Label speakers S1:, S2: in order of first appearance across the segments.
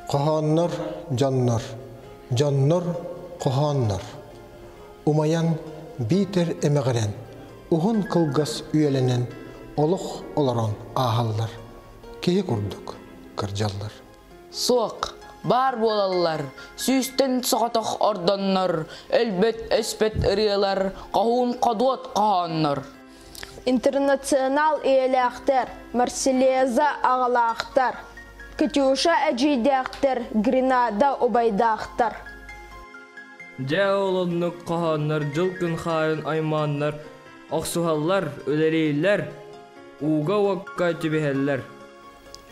S1: Хоһооннор, дьоннор, дьоннор, хоһооннор. Умайан, биитэр эмэҕирэн, уһун кылгас үйэлэнэн олох олорон ааһаллар, киһи курдук кырдьаллар.
S2: Суох, баар буолаллар, сүүстэн соҕотох ордоннор, өлбөт-өспөт ырыалар, хоһуун ходуот хоһооннор.
S3: Интернационал ийэлээхтэр, Марсельеза аҕалаахтар, Катюша эдьиийдээхтэр, Гренада убайдаахтар.
S4: Дьэ ол оннук хоһооннор дьыл күн хаарын аймааннар, охсуһаллар, үлэлииллэр, ууга-уокка түбэһэллэр.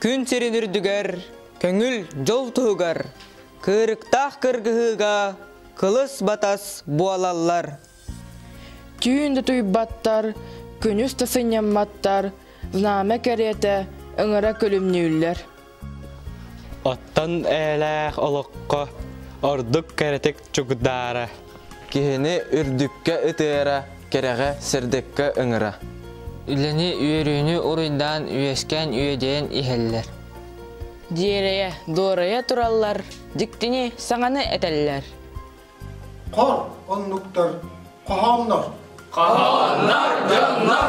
S5: Күн сирин үрдүгэр, көҥүл дьол туһугар, кыырыктаах кыргыһыыга кылыс батас буолаллар.
S6: Түүн да туйбаттар, күнүс да сынньамматтар, знамя кэриэтэ ыҥыра күлүмнүүллэр.
S7: Оттон ээлээх олоххо ордук кэрэтик чугдаара.
S8: Киһини үрдүккэ ытыара, кэрэҕэ, сырдыкка ыҥыра.
S9: Үлэни, үөрүүнү уруйдаан үөскээн үөдэйэн иһэллэр.
S2: Дьиэрэйэ, дуорайа тураллар, дьиктини, саҥаны этэллэр.
S1: Хор оннуктар, хоһооннор.
S4: Хоһооннор, дьоннор!